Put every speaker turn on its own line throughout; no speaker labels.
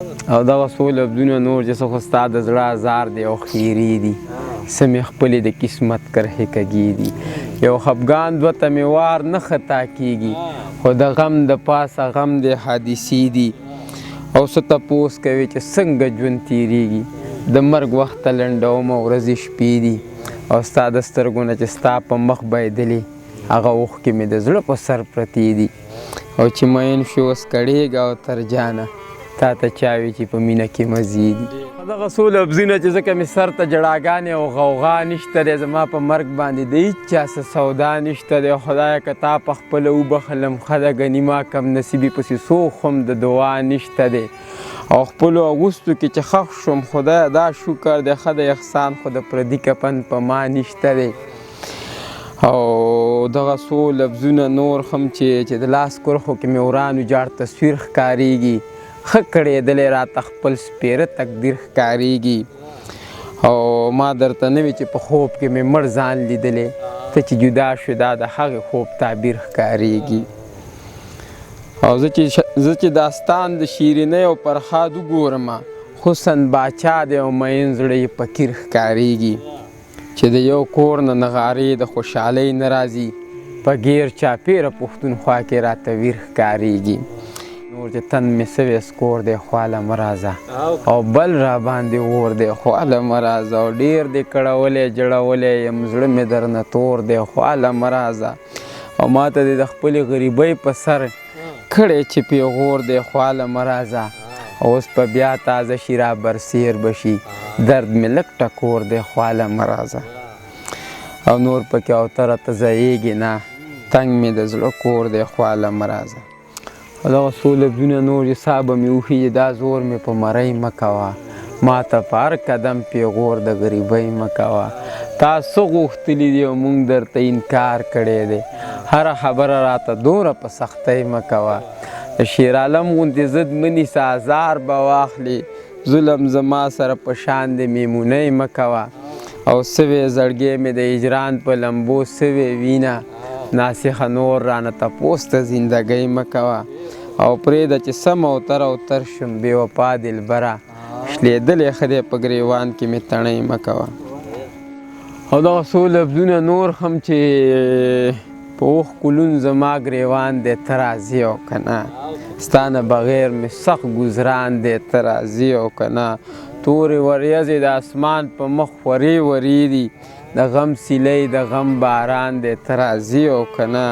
او دغه څو لفظونه نور چې څه خو ستا د زړه ازار دی او ښېرې دي، څه مې خپلې د قسمت کرښې کږې دي. یو خفګان دوه ته مې وار نه خطا کېږي، خو د غم د پاسه غم دی حادثې دي. او څه تپوس کوې چې څنګه ژوند تېرېږي، د مرګ وخت ته لنډومه ورځې شپې دي. او ستا د سترګو نه چې ستا په مخ بهېدلې هغه اوښکې مې د زړه په سر پرتې دي. او چې مین شو اوس کړېږه او تر جانه تا ته چا وي چې په مینه کې مزې دي. دغه څو لفظونه چې ځکه مې سر ته ژړاګانې او غوغا نشته دی، زما په مرګ باندې د هیچا څه سودا نشته دی. خدایه که تا په خپله وبخښلم ښه ده، ګني ما کم نصیبي پسې څوک هم د دعا نشته دی. او خپلو اغوستو کې چې ښخ شوم خدایه دا شکر دی، ښه د احسان خو د پردي کفن په ما نشته دی. او دغه څو لفظونه نور هم چې د لاس کرښو کې مې وران ویجاړ تصویر ښکارېږي، ښه کړېدلی راته خپل سپېره تقدیر ښکارېږي. او ما درته نه وي چې په خوب کې مې مړ ځان لیدلی، ته چې جدا شوې دا د هغې خوب تعبیر ښکارېږي. او زه چې داستان د شیرینۍ او پرخاد وګورم، حسن باچا دی او میین زړه یې فقیر ښکارېږي. چې د یو کور نه نغارې د خوشحالۍ نه راځي، په ګیر چاپیره پښتونخوا کې راته ویر ښکاریږي. نور چې تن مې سوی سکور دی خواله مه راځه، او بل راباندې اور دی خواله مه راځه، او ډیر دې کړولی ژړولی یم زړه مې درنه تور دی خواله مه راځه، او ماته دې د خپلې غریبۍ په سر کړی چې پیغور دی خواله مه راځه، اوس په بیا تازه شي را برسیر به شي درد مې لږ ټکور دی خواله مه راځه، او نور پکې او ته راته ځایېږې نه تنګ مې د زړه کور دی خواله مه راځه. او دغه څو لفظونه نور چې ساه به مې وخیژي دا زور مې په مرۍ مه کوه، ما ته په هر قدم پیغور د غریبۍ مه کوه، تا څه غوښتلي دي او مونږ درته انکار کړی دی، هره خبره راته دومره په سختۍ مه کوه، د شیرعالم غوندې ضد مه نیسه ازار به واخلې، ظلم زما سره په شان د میمونۍ مه کوه، او سوی زړګی مې د هجران په لمبو سوی وینه، ناسخه نور رانه تپوس ته زندګۍ مه کوه، او پرېږده چې سم او تر او تر شم بې وفا دلبره، شلېدلی ښه دی په ګرېوان کې مې تڼۍ مه کوه. او دغه څو لفظونه نور هم چې په اوښکو لوند زما ګرېوان دی ته راځې او که نه، ستا نه بغیر مې سخت ګذران دی ته راځې او که نه، تورې وریځې د اسمان په مخ خورې ورې دي، د غم سیلۍ د غم باران دی ته راځې او که نه،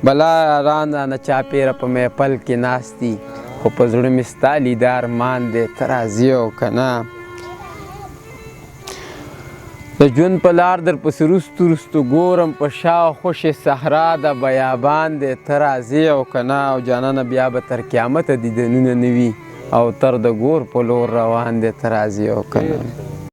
بلا یاران رانه چاپېره په محفل کې ناست دي، خو په زړه مې ستا لیدار مان دی ته راځې او که نه، د ژوند په لار در پسې رستو رستو ګورم، په شا خوشې صحرا ده بیابان دی ته راځې او که نه، او جانانه بیا به تر قیامته دیدنونه نه وي او تر د ګور په لور روان دی ته راځې او که نه.